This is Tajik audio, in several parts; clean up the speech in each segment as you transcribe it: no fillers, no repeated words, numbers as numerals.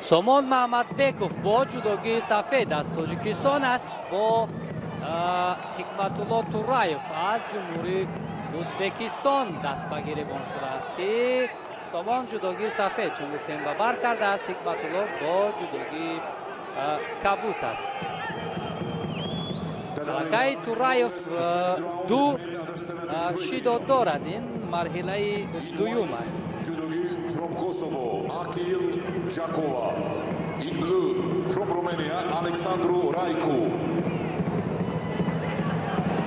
Сомон Маҳмадбеков бо ҷудогии сафед аз Тоҷикистон аст, бо Ҳикматулло Тураев аз Ҷумҳурии Ӯзбекистон даст ба гиребон шудааст, ки Сомон ҷудогии сафед, чун гуфтем, ба бар кардааст, Ҳикматулло бо ҷудогии кабут аст. Аллакай Тураев ду шидо дорад, ин марҳилаи дуюм аст. Judogi from Kosovo, Akil Jakova. In blue from Romania, Alexandru Raicu.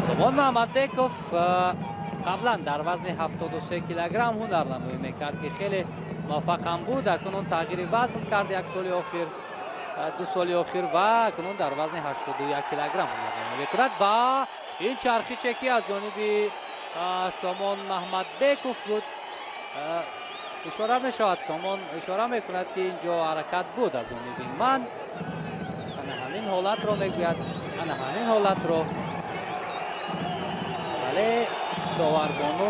Сомон Маҳмадбеков қаблан дар вазни 73 килограмм ҳунарнамоӣ мекард, ки хеле муваффақ ҳам буд. Акнун тағйири вазн кард як соли охир, 2 соли охир, ва акнун дар вазни 81 килограмм ҳунарнамоӣ мекунад. Ва ин чархише, ки аз ҷониби Сомон Маҳмадбеков буд, ишора мешавад. Сомон ишора мекунад, ки ин ҷо ҳаракат буд аз ҷониби ман. Ана ҳамин ҳолатро мегӯяд, ана ҳамин ҳолатро, вале доварбону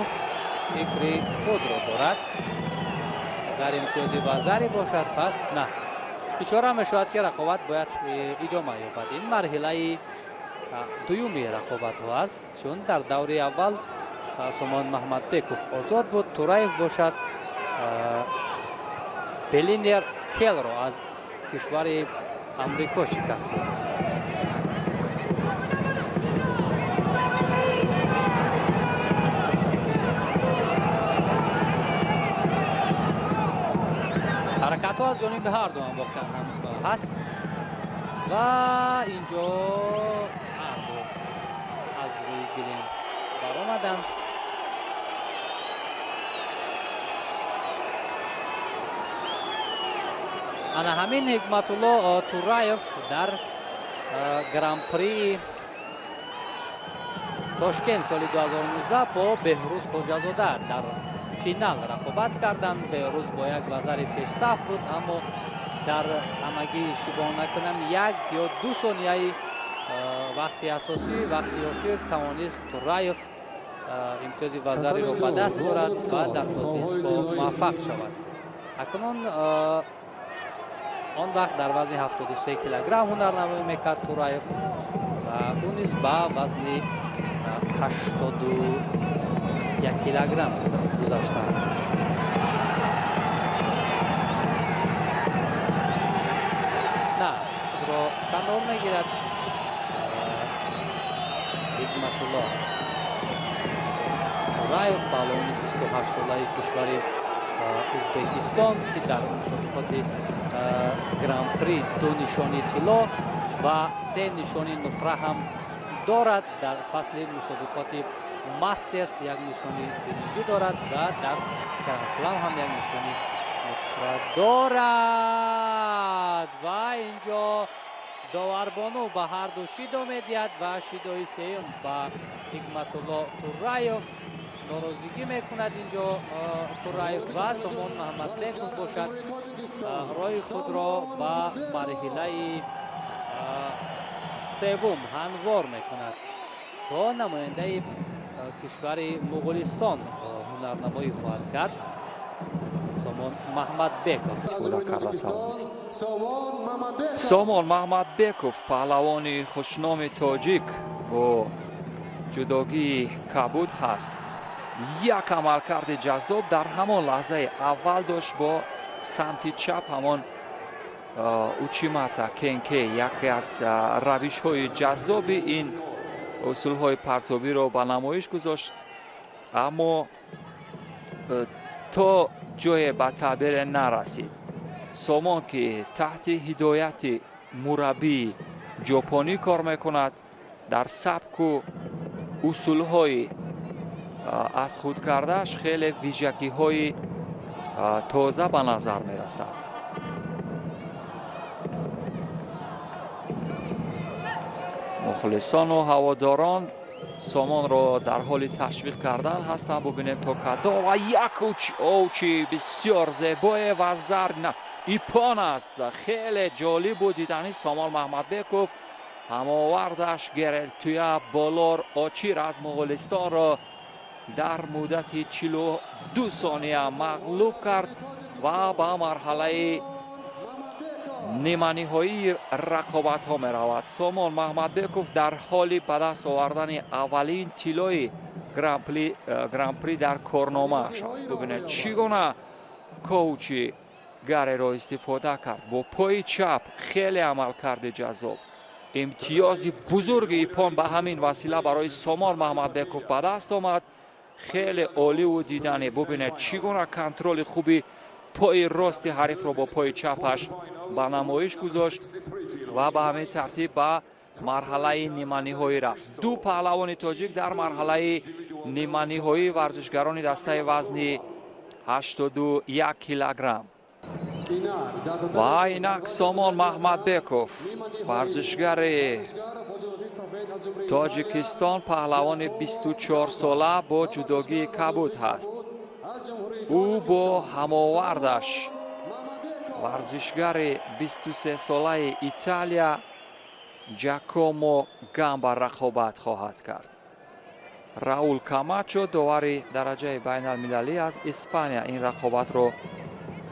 фикри худро дорад. Агар имтиёзи вазари бошад, пас на. Ишора мешавад, ки рақобат бояд идома ёбад. Ин марҳилаи дуюми рақобатҳо аст, чун дар даври аввал Сомон Маҳмадбеков озод буд, Тураев бошад Белинер Келро аз кишвари Амрико шикаст дод. Ҳаракатҳо аз ҷониби ҳарду ҳам воқеан ҳам ҳаст ва инҷо ҳарду аз рӯи гилем баромаданд. Ана ҳамин Ҳикматулло Тураев дар Гран-прии Тошкент соли 2019 бо Беҳрӯз Хоҷазода дар финал рақобат карданд. Беҳрӯз бо як вазари пешсаф буд, аммо дар ҳамагӣ, иштибоҳ накунам, 1 ё 2 сонияи вақти асосӣ, вақти охир тавонист Тураев имтиёзи вазариро ба даст бурад ва дар бозинсбо муваффақ шавад. Акнун он вақт дар вазни 73 килограмм ҳунарнамоӣ мекард Тураев ва ӯ низ ба вазни 81 килограмм гузаштааст. На, худро канор мегирад Ҳикматулло Тураев, паҳлавони 28-солаи кишвари Ӯзбекистон, ки дар мусобиқоти Гран-при ду нишони тилло ва се нишони нуқра ҳам дорад. Дар фасли мусобиқоти Мастерс як нишони биринҷӣ дорад ва дар Гранд-слам ҳам як нишони нуқра дорад. Ва инҷо доварбону ба ҳарду шидо медиҳад ва шидои сеюм ба Ҳикматулло Тураев. Норозигӣ мекунад инҷо Тураев ва Сомон Маҳмадбеков бошад роҳи худро ба марҳилаи севум ҳамвор мекунад. Бо намояндаи кишвари Муғулистон ҳунарнамоӣ хоҳад кард Сомон Маҳмадбеков. Сомон Маҳмадбеков, паҳлавони хушноми тоҷик, бо ҷудогии кабуд ҳаст. Як амалкарди ҷаззоб дар ҳамон лаҳзаи аввал дошт бо самти чап, ҳамон учимата кенке, яке аз равишҳои ҷаззоби ин усулҳои партобиро ба намоиш гузошт, аммо то ҷое ба таъбире нарасид. Сомон, ки таҳти ҳидояти мураббии ҷопонӣ кор мекунад, дар сабку усулҳои аз худ кардааш хеле вижагиҳои тоза ба назар мерасад. Мухлисону ҳаводорон Сомонро дар ҳоли ташвиқ кардан ҳастанд. Бубинем, то кадом ва як овчи бисёр зебое ва зар на ипон аст. Хеле ҷолиб буд дидани. Сомон Маҳмадбеков ҳамовардаш Герелтуя Болор Очир аз Муғулистонро дар муддати 42 сония мағлуб кард ва ба марҳалаи ниманиҳоии рақобатҳо меравад. Сомон Маҳмадбеков дар ҳоли ба даст овардани аввалин тиллои гран-при дар корномааш аст. Бубинед, чӣ гуна коучи гареро истифода кард. Бо пои чап хеле амалкарди ҷаззоб. Имтиёзи бузурги ипон ба ҳамин васила барои Сомон Маҳмадбеков ба даст омад. Хеле оливу диданӣ. Бубинед, чӣ гуна контроли хуби пои рости ҳарифро бо пои чапаш ба намоиш гузошт ва ба ҳамин тартиб ба марҳалаи ниманиҳоӣ рафт. Ду паҳлавони тоҷик дар марҳалаи ниманиҳоӣ, варзишгарони дастаи вазни 81 килограмм. Ва инак Сомон Маҳмадбеков, варзишгари Тоҷикистон, паҳлавони 24 сола бо ҷудогии кабуд ҳаст. Ӯ бо ҳамовардаш, варзишгари 23-солаи Италия Ҷакомо Гамба, рақобат хоҳад кард. Раул Камачо, довари дараҷаи байналмилалӣ аз Испания, ин рақобатро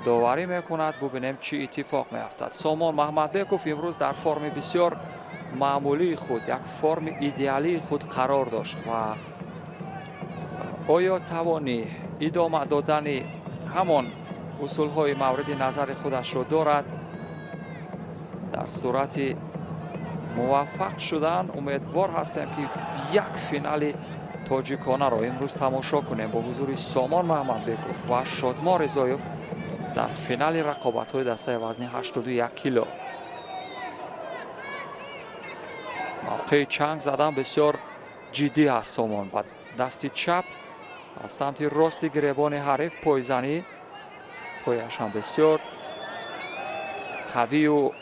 доварӣ мекунад. Бубинем, чӣ иттифоқ меафтад. Сомон Маҳмадбеков имрӯз дар форми бисёр маъмулии худ, як форми идеалии худ қарор дошт ва оё тавони идома додани ҳамон усулҳои мавриди назари худашро дорад? Дар сурати муваффақ шудан, умедвор ҳастем, ки як финали тоҷиконаро имрӯз тамошо кунем бо ҳузури Сомон Маҳмадбеков ва Шодмон Ризоев дар финали рақобатҳои дастаи вазни 81 кило. Мавқеи чанг задан бисёр ҷиддӣ аст. Сомон ба дасти чап аз самти рости гиребони ҳариф пойзанӣ. Пояш ҳам бисёр қавию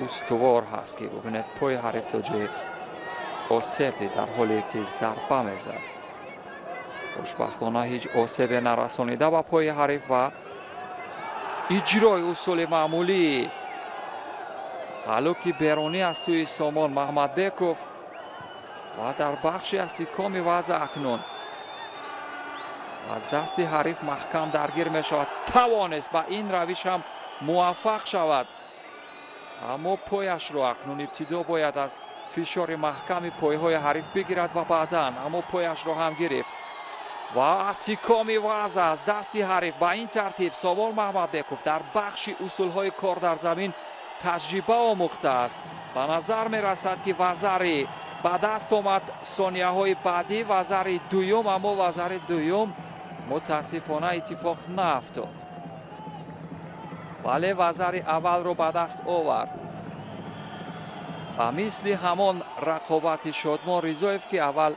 устувор ҳаст, ки бубинед, пои ҳариф то ҷои осеб дид, дар ҳоле ки зарба мезад. Хушбахтона, ҳеҷ осебе нарасонида ба пои ҳариф ва иҷрои усули маъмулии ҳалуки берунӣ аз сӯи Сомон Маҳмадбеков ва дар бахши асикоми вазъ акнун аз дасти ҳариф маҳкам даргир мешавад. Тавонист ба ин равиш ҳам муваффақ шавад, аммо пояшро акнун ибтидо бояд аз фишори маҳками пойҳои ҳариф бигирад ва баъдан, аммо пояшро ҳам гирифт ва асикоми вазъ аз дасти ҳариф. Ба ин тартиб Сомон Маҳмадбеков дар бахши усулҳои кор дар замин таҷриба омӯхтааст. Ба назар мерасад, ки вазари ба даст омад. Сонияҳои баъдӣ вазари дуюм, аммо вазари дуюм мутаассифона иттифоқ наафтод, вале вазари аввалро ба даст овард. Ба мисли ҳамон рақобати Шодмон Ризоев, ки аввал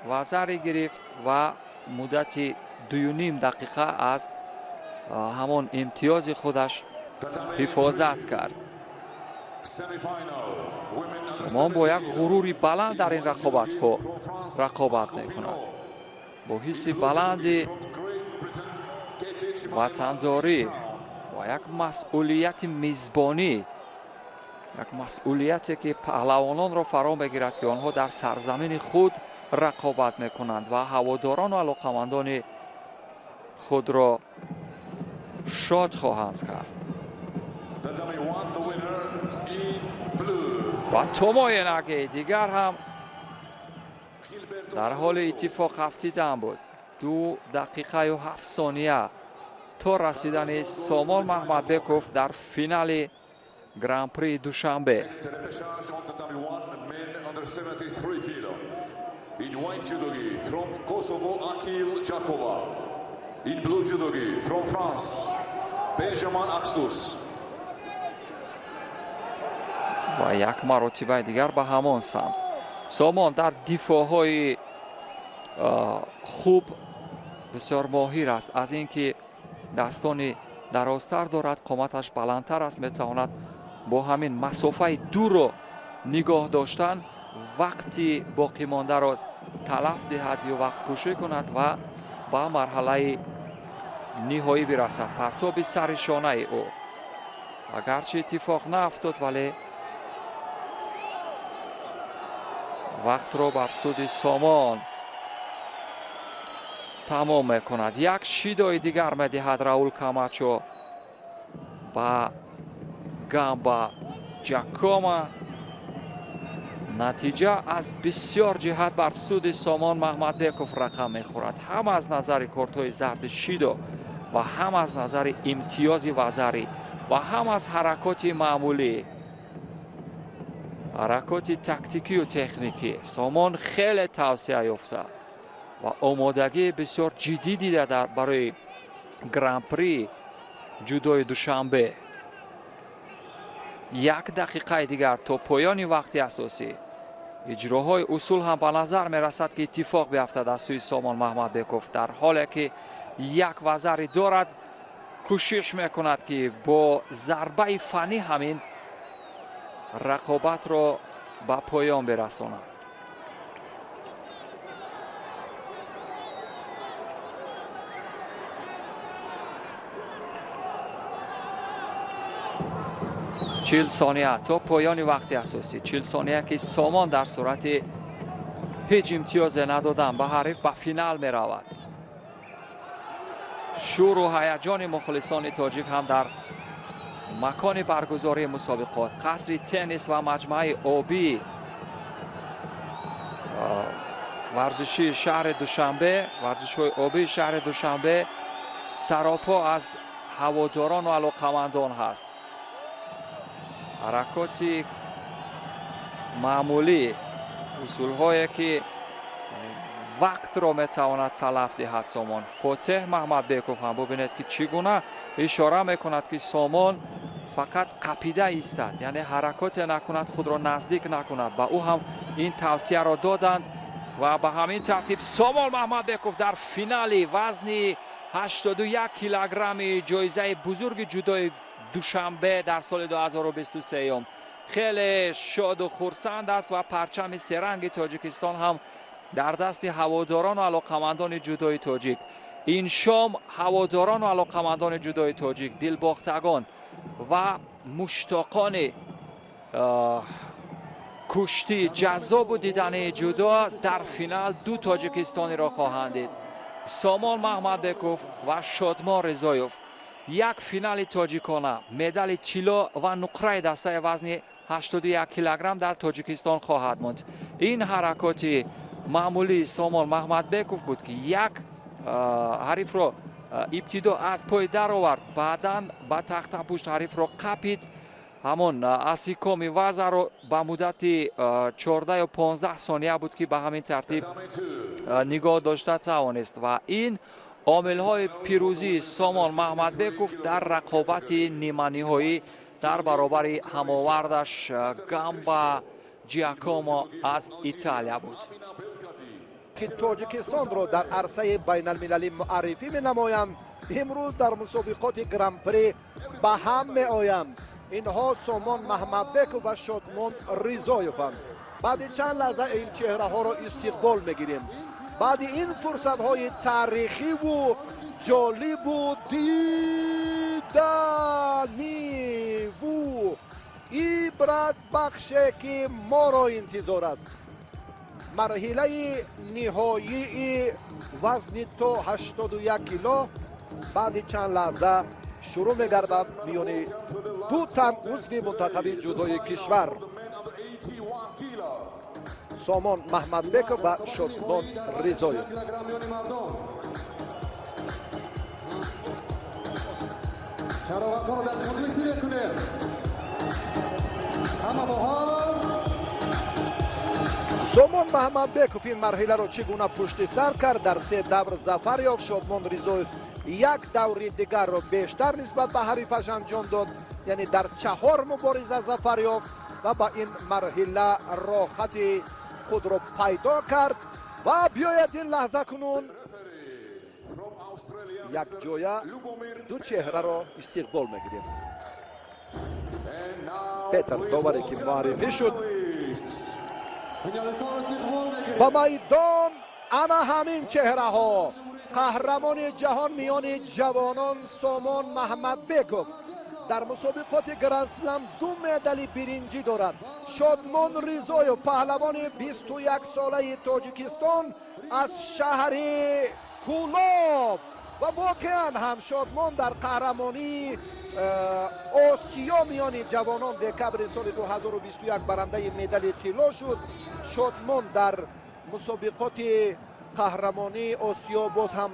вазаре гирифт ва муддати 2,5 дақиқа аз ҳамон имтиёзи худаш ҳифозат кард. Сомон бо як ғурури баланд дар ин рақобатҳо рақобат мекунад, бо ҳисси баланди ватандорӣ ва як масъулияти мизбонӣ, як масъулияте, ки паҳлавононро фаро мегирад, ки онҳо дар сарзамини худ рақобат мекунанд ва ҳаводорону алоқамандони худро шод хоҳанд кард. Ва томои наги дигар ҳам дар ҳоли иттифоқ афтидан буд. 2 дақиқаю 7 сония то расидани Сомон Маҳмадбеков дар финали Гран-при Душанбе. In white judogi from Kosovo, Akil Jakova. In blue judogi from France, Benjamin Aksus. Ва як маротибаи дигар ба ҳамон самт. Сомон дар дифоъҳои хуб бисёр моҳир аст. Аз ин ки дастони дарозтар дорад, қоматаш баландтар аст, метавонад бо ҳамин масофаи дурро нигоҳ доштан вақти боқимондаро талаф диҳад ё вақткушӣ кунад ва ба марҳалаи ниҳоӣ бирасад. Партоби сари шонаи ӯ агарчи иттифоқ наафтод, вале вақтро бар суди Сомон тамом мекунад. Як шидои дигар медиҳад Раул Камачо ба Гамба Ҷакома. Натиҷа аз бисёр ҷиҳат бар суди Сомон Маҳмадбеков рақам мехӯрад, ҳам аз назари кортҳои зарди шидо ва ҳам аз назари имтиёзи вазарӣ ва ҳам аз ҳаракоти маъмулӣ, ҳаракоти тактикию техникӣ. Сомон хеле тавсеа ёфта ва омодагии бисёр ҷиддӣ дида барои гран-при ҷудои Душанбе. Як дақиқаи дигар то поёни вақти асосӣ. Иҷроҳои усул ҳам ба назар мерасад, ки иттифоқ биафтад аз сӯи Сомон Маҳмадбеков, дар ҳоле ки як вазари дорад, кӯшиш мекунад, ки бо зарбаи фаннӣ ҳамин рақобатро ба поён бирасонад. 40 сония то поёни вақти асосӣ, 40 сония, ки Сомон дар сурати ҳеҷ имтиёзе надодан ба ҳариф ба финал меравад. Шӯру ҳаяҷони мухлисони тоҷик ҳам дар макони баргузории мусобиқот, қасри теннис ва маҷмӯаи обӣ варзишии шаҳри Душанбе, варзишҳои обии шаҳри Душанбе саропо аз ҳаводорону алоқамандон ҳаст. Ҳаракоти маъмулӣ, усулҳое ки вақтро метавонад талаф диҳад Сомон. Фотеҳ Маҳмадбеков ҳам бубинед, ки чӣ гуна ишора мекунад, ки Сомон фақат қапида истад, яъне ҳаракоте накунад, худро наздик накунад. Ба ӯ ҳам ин тавсияро доданд ва ба ҳамин тартиб Сомон Маҳмадбеков дар финали вазни 81 килограмми ҷоизаи бузурги ҷудои Душанбе дар соли 2023 хеле шоду хурсанд аст ва парчами серанги Тоҷикистон ҳам дар дасти ҳаводорону алоқамандони ҷудои тоҷик. Ин шом ҳаводорону алоқамандони ҷудои тоҷик, дилбохтагон ва муштоқони куштии ҷаззобу дидании ҷудо дар финал ду тоҷикистониро хоҳанд дид: Сомон Маҳмадбеков ва Шодмон Ризоев. Як финали тоҷикона, медали тилло ва нуқраи дастаи вазни 81 килограмм дар Тоҷикистон хоҳад монд. Ин ҳаракоти маъмулии Сомон Маҳмадбеков буд, ки як ҳарифро ибтидо аз пой даровард, баъдан ба тахтапушт ҳарифро қапид, ҳамон асикоми вазаро ба муддати 14 ё 15 сония буд, ки ба ҳамин тартиб нигоҳ дошта тавонист ва ин омилҳои пирӯзии Сомон Маҳмадбеков дар рақобати ниманиҳоӣ дар баробари ҳамовардаш Гамба Ҷиакомо аз Италия буд. Ки Тоҷикистонро дар арсаи байналмилалӣ муаррифӣ менамоянд, имрӯз дар мусобиқоти гран-при ба ҳам меоянд. Инҳо Сомон Маҳмадбеков ва Шодмон Ризоеванд. Баъди чанд лаҳза ин чеҳраҳоро истиқбол мегирем. Баъди ин фурсатҳои таърихиву ҷолибу диданиву ибратбахше, ки моро интизор аст, марҳилаи ниҳоии вазни то 81 кило баъди чанд лаҳза шурӯъ мегардад миёни ду тан узви мунтахаби ҷудои кишвар: Сомон Маҳмадбеков ва Шодмон Ризоев. Чароғакҳоро дар мухлисӣ мекунем, ҳама бо ҳам. Сомон Маҳмадбеков ин марҳиларо чӣ гуна пушти сар кард, дар се давр зафар ёфт. Шодмон Ризоев як даври дигарро бештар нисбат ба ҳарифаш анҷом дод, яъне дар чаҳор мубориза зафар ёфт ва ба ин марҳила роҳати худро пайдо кард. Ва биёяд ин лаҳза кунун якҷоя ду чеҳраро истиқбол мегирем. Петр доваре, ки муаррифӣ шуд, ба майдон ана ҳамин чеҳраҳо: қаҳрамони ҷаҳон миёни ҷавонон Сомон Маҳмадбеков, дар мусобиқоти гранд-слам ду медали биринҷӣ дорад. Шодмон Ризоев, паҳлавони 21 солаи Тоҷикистон аз шаҳри Кӯлоб. Ва воқеан ҳам Шодмон дар қаҳрамонии Осиё миёни ҷавонон декабри соли 2021 барандаи медали тилло шуд. Шодмон дар мусобиқоти қаҳрамонии Осиё боз ҳам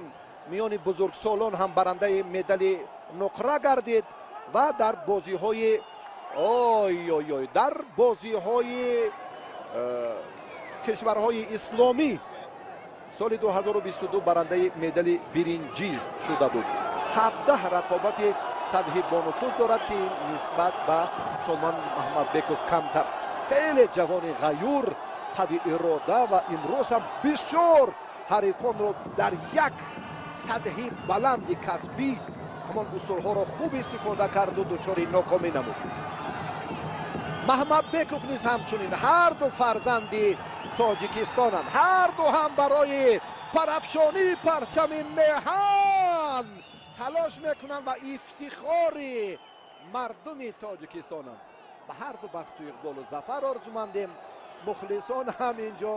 миёни бузургсолон ҳам барандаи медали нуқра гардид ва дар бозиҳои ой ой ой дар бозиҳои кишварҳои исломӣ соли 2022 барандаи медали биринҷӣ шуда буд. 17 рақобати сатҳи бонуфуз дорад, ки нисбат ба Сомон Маҳмадбеков камтар аст. Хеле ҷавони ғаюр, қави ирода ва имрӯз ҳам бисёр ҳарифонро дар як сатҳи баланди касбӣ ҳамон усулҳоро хуб истифода карду дучори нокомӣ намуд. Маҳмадбеков низ ҳамчунин. Ҳарду фарзанди Тоҷикистонанд, ҳарду ҳам барои парафшонии парчами меҳан талош мекунанд ва ифтихори мардуми Тоҷикистонанд. Ба ҳарду бахту иқболу зафар орзумандем. Мухлисон ҳам инҷо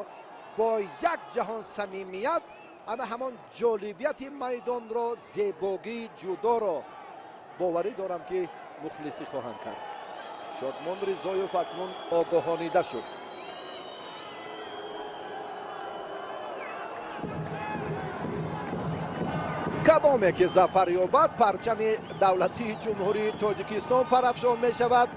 бо як ҷаҳон самимият ана ҳамон ҷолибияти майдонро, зебогии ҷудоро, боварӣ дорам, ки мухлисӣ хоҳанд кард. Шодмон Ризоев акнун огоҳонида шуд. Кадоме ки зафар ёбад, парчами давлатии Ҷумҳурии Тоҷикистон парафшон мешавад,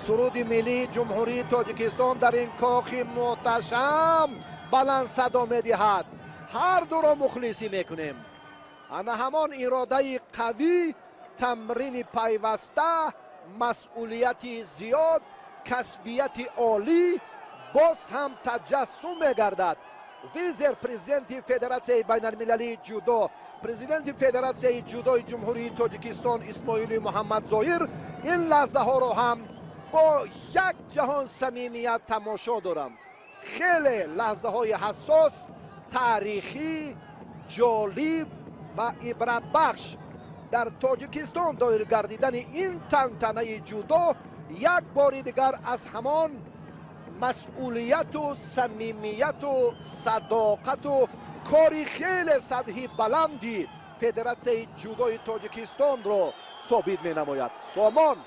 суруди миллии Ҷумҳурии Тоҷикистон дар ин кохи муҳташам баланд садо медиҳад. Ҳар дуро мухлисӣ мекунем. Ана ҳамон иродаи қавӣ, тамрини пайваста, масъулияти зиёд, касбияти олӣ боз ҳам таҷассум мегардад. Вице президенти Федератсияи байналмилалии ҷудо, президенти Федератсияи ҷудои Ҷумҳурии Тоҷикистон Исмоили Муҳаммадзоҳир ин лаҳзаҳоро ҳам бо як ҷаҳон самимият тамошо дорам. Хеле лаҳзаҳои ҳассос, таърихӣ, ҷолиб ва ибратбахш. Дар Тоҷикистон доир гардидани ин тантанаи ҷудо як бори дигар аз ҳамон масъулияту самимияту садоқату кори хеле сатҳи баланди Федератсияи ҷудои Тоҷикистонро собит менамояд. Сомон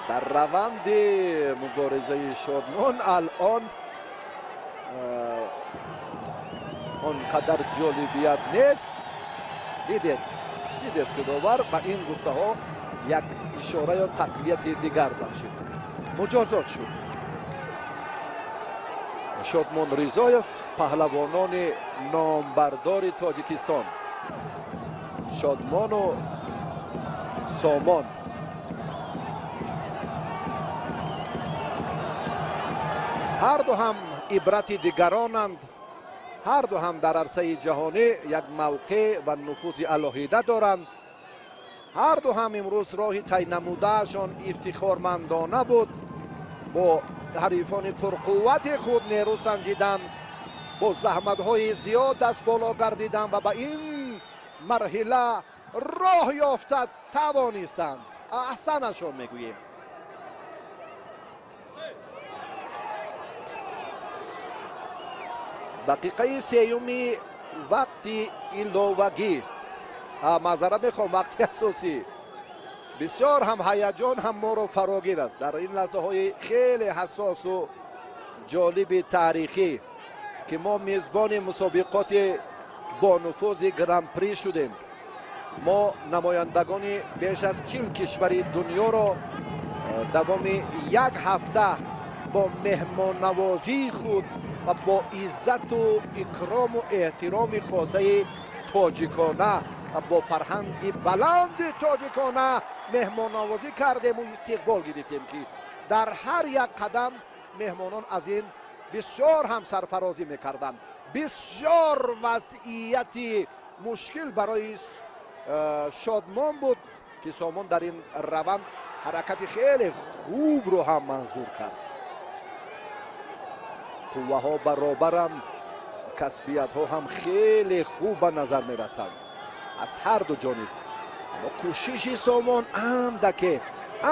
дар раванди муборизаи Шодмон алон он қадар ҷолибият нест. Дидед, дидед ки довар ба ин гуфтаҳо як ишора ё тақвияти дигар бахшид. Муҷозот шуд Шодмон Ризоев. Паҳлавонони номбардори Тоҷикистон Шодмону Сомон ҳарду ҳам ибрати дигаронанд, ҳарду ҳам дар арсаи ҷаҳонӣ як мавқеъ ва нуфузи алоҳида доранд. Ҳарду ҳам имрӯз роҳи тай намудаашон ифтихормандона буд. Бо ҳарифони пурқуввати худ нерӯ санҷидан, бо заҳматҳои зиёд даст боло гардидан ва ба ин марҳила роҳ ёфта тавонистанд. Аҳсанашон мегӯем. Дақиқаи сеюми вақти иловагӣ, маъзарат мехоҳам, вақти асосӣ. Бисёр ҳам ҳаяҷон ҳам моро фарогир аст дар ин лаҳзаҳои хеле ҳассосу ҷолиби таърихӣ, ки мо мизбони мусобиқоти бонуфузи Гран-при шудем. Мо намояндагони беш аз 40 кишвари дунёро давоми як ҳафта бо меҳмоннавозии худ ва бо иззату икрому эҳтироми хосаи тоҷикона ва бо фарҳанги баланди тоҷикона меҳмоннавозӣ кардему истиқбол гирифтем, ки дар ҳар як қадам меҳмонон аз ин бисёр ҳам сарфарозӣ мекарданд. Бисёр вазъияти мушкил барои Шодмон буд, ки Сомон дар ин раванд ҳаракати хеле хубро ҳам манзур кард. Қувваҳо баробаранд, касбиятҳо ҳам хеле хуб ба назар мерасанд аз ҳар ду ҷониб, аммо кӯшиши Сомон андаке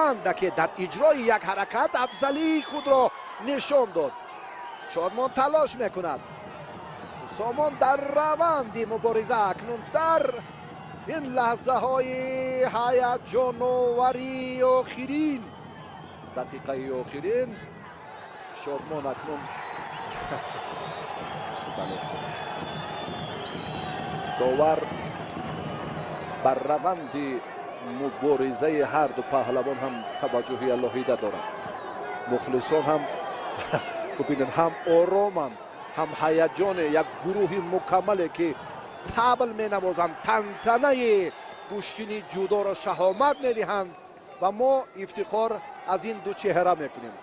андаке дар иҷрои як ҳаракат афзалии худро нишон дод. Шодмон талош мекунад. Сомон дар раванди мубориза акнун дар ин лаҳзаҳои ҳаяҷоновари охирин, дақиқаи охирин, Шодмон акнун бале, довар бар раванди муборизаи ҳар ду паҳлавон ҳам таваҷҷӯҳи алоҳида дорад. Мухлисон ҳам бубинед, ҳам ороманд, ҳам ҳаяҷоне, як гурӯҳи мукаммале ки табл менавозанд, тантанаи гӯштини ҷудоро шаҳомат медиҳанд ва мо ифтихор аз ин ду чеҳра мекунем.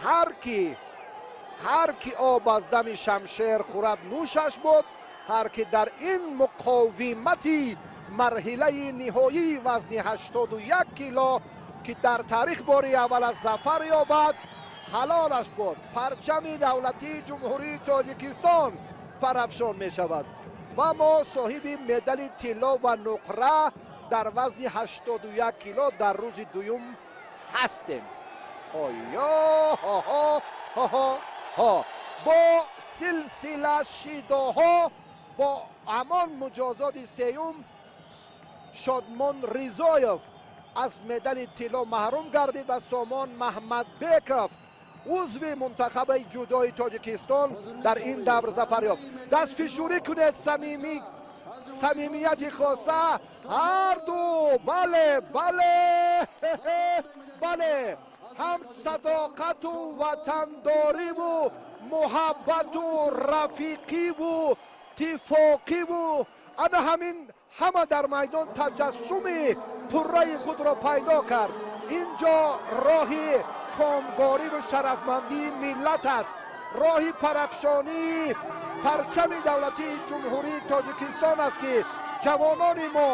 Ҳар ки об аз дами шамшер хӯрад, нӯшаш буд. Ҳар ки дар ин муқовимати марҳилаи ниҳоии вазни 81 кило, ки дар таърих бори аввал аз зафар ёбад, ҳалолаш буд. Парчами давлатии Ҷумҳурии Тоҷикистон парафшон мешавад ва мо соҳиби медали тилло ва нуқра дар вазни 81 кило дар рӯзи дуюм ҳастем. Оё ҳо бо силсила шидоҳо, бо ҳамон муҷозоти сеюм, Шодмон Ризоев аз медали тилло маҳрум гардид ва Сомон Маҳмадбеков, узви мунтахаби ҷудои Тоҷикистон, дар ин давр зафар ёфт. Дастфишурӣ кунед, самимӣ, самимияти хоса ҳарду. Бале, бале, бале, ҳам садоқату ватандориву муҳаббату рафиқиву тифоқиву ана ҳамин ҳама дар майдон таҷассуми пурраи худро пайдо кард. Ин ҷо роҳи комгориву шарафмандии миллат аст, роҳи парафшонии парчами давлатии Ҷумҳурии Тоҷикистон аст, ки ҷавонони мо,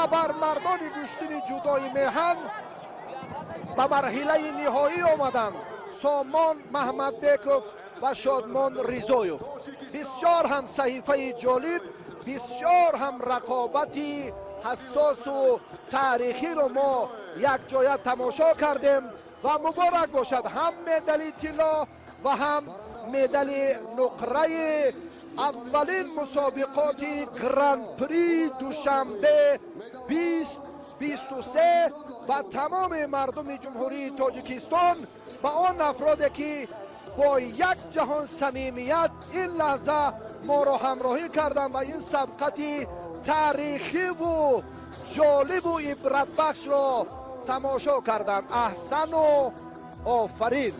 абармардони гӯштини ҷудои меҳан, ба марҳилаи ниҳоӣ омаданд: Сомон Маҳмадбеков ва Шодмон Ризоев. Бисёр ҳам саҳифаи ҷолиб, бисёр ҳам рақобати ҳассосу таърихиро мо якҷоя тамошо кардем ва муборак бошад ҳам медали тилло ва ҳам медали нуқраи аввалин мусобиқоти Гран-при Душанбе 2023 ба тамоми мардуми Ҷумҳурии Тоҷикистон ва он афроде ки бо як ҷаҳон самимият ин лаҳза моро ҳамроҳӣ карданд ва ин сабқати таърихиву ҷолибу ибратбахшро тамошо карданд. Аҳсану офарин!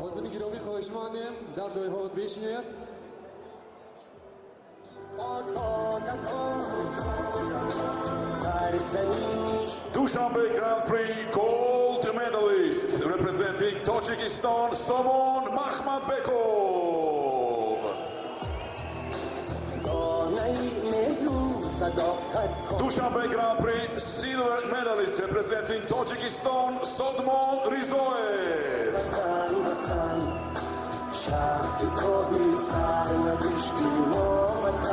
Ҳозири гиромӣ, хоҳишмандем, дар ҷойҳо бишинед. Dushanbe Grand Prix gold medalist representing Tajikistan, Somon Makhmadbekov. Dushanbe Grand Prix silver medalist representing Tajikistan, Shodmon Rizoev.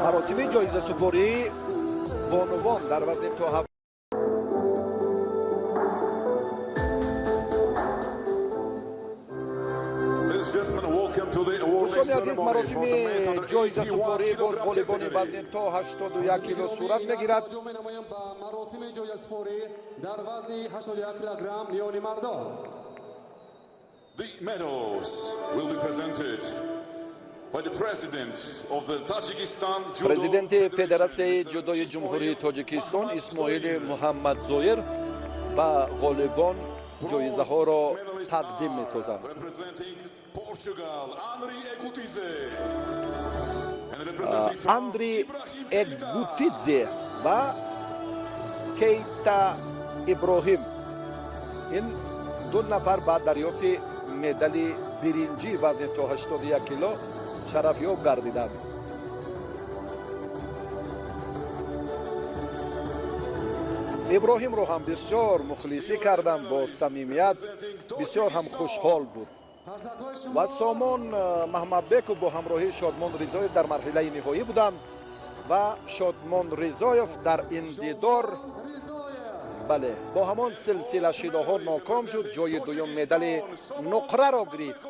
Маросими ҷоизасупории бонувон дар вазни то Дӯстони азиз, маросими ҷоизасупорӣ боз ғолибони вазни то 81 кило сурат мегирад. Ба маросими ҷоизасупорӣ дар вазни 81 килограмм миёни мардон. The medals will be presented by the president of the Tajikistan Judo Президенти Федератсияи ҷудои Ҷумҳурии Тоҷикистон Исмоили Муҳаммадзоир ба ғолибон ҷоизаҳоро тақдим месозанд. Representing Portugal, Andri Egutidze. And representing France, Андри Ibrahim Keita. Эгутидзе ва Кейта Иброҳим, ин ду нафар ба дарёфти медали биринҷӣ вазни то 81 кило шарафёб гардиданд. Иброҳимро ҳам бисёр мухлисӣ кардам, бо самимият, бисёр ҳам хушҳол буд. Ва Сомон Маҳмадбеков бо ҳамроҳии Шодмон Ризоев дар марҳилаи ниҳоӣ буданд ва Шодмон Ризоев дар ин дидор Бале, бо ҳамон силсила шидоҳо ноком шуд, ҷои дуюм медали нуқраро гирифт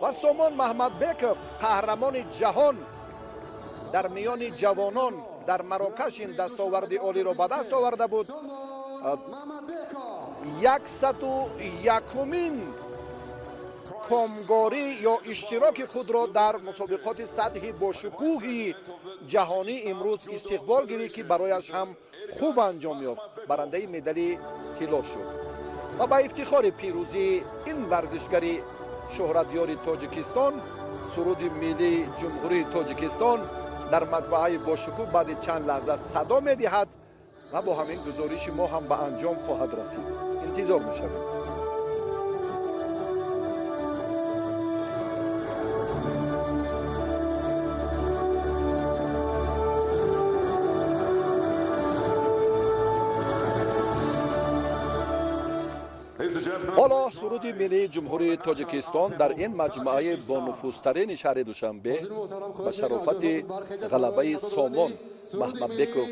ва Сомон Маҳмадбеков, қаҳрамони ҷаҳон дар миёни ҷавонон дар Марокаш, ин дастоварди олиро ба даст оварда буд. 101-умин комгорӣ ё иштироки худро дар мусобиқоти сатҳи бошукӯҳи ҷаҳонӣ имрӯз истиқбол гирифт, ки барояш ҳам хуб анҷом ёфт, барандаи медали тилло шуд. Ва ба ифтихори пирӯзии ин варзишгари шӯҳратёри Тоҷикистон суруди миллии Ҷумҳурии Тоҷикистон дар маҷмӯаи бошукӯҳ баъди чанд лаҳза садо медиҳад ва бо ҳамин гузориши мо ҳам ба анҷом хоҳад расид. Интизор мешавем. Ҳоло суруди миллии Ҷумҳурии Тоҷикистон дар ин маҷмӯаи бонуфузтарини шаҳри Душанбе ба шарофати ғалабаи Сомон Маҳмадбеков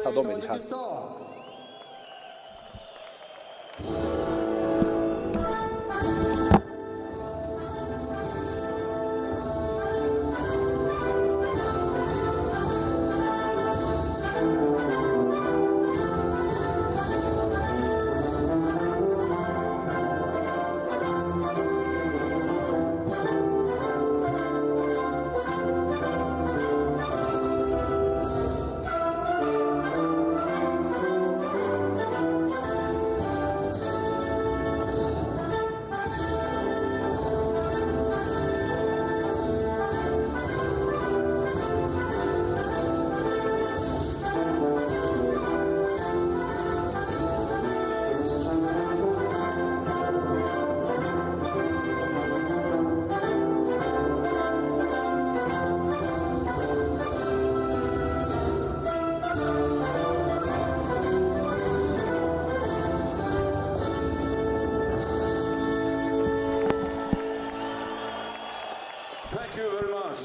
садо медиҳад.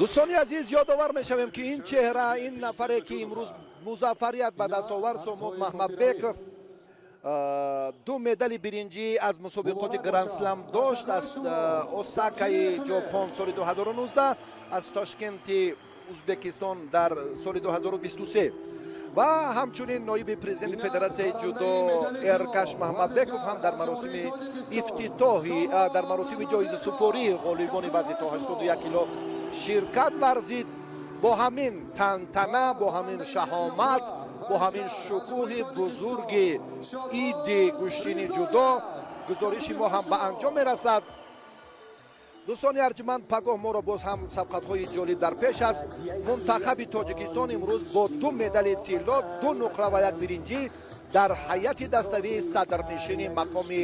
Дӯстони азиз, ёдовар мешавем, ки ин чеҳра, ин нафаре, ки имрӯз музаффарият ба даст овард, Сомон Маҳмадбеков, ду медали биринҷӣ аз мусобиқоти Грандслам дошт: аз Осакаи Ҷопон соли 2019, аз Тошкенти Узбекистон дар соли 2023. Ва ҳамчунин ноиби президенти Федератсияи ҷудо Эркаш Маҳмадбеков ҳам дар маросими ифтитоҳи, дар маросими ҷоизасупории ғолибони вазни то 81 кило ширкат варзид. Бо ҳамин тантана, бо ҳамин шаҳомат, бо ҳамин шукӯҳи бузурги иди гӯштини ҷудо гузориши мо ҳам ба анҷом мерасад. Дӯстони арҷманд, пагоҳ моро боз ҳам сабқатҳои ҷолиб дар пеш аст. Мунтахаби Тоҷикистон имрӯз бо ду медали тилло, ду нуқра ва як биринҷӣ дар ҳайати даставии садрнишини мақоми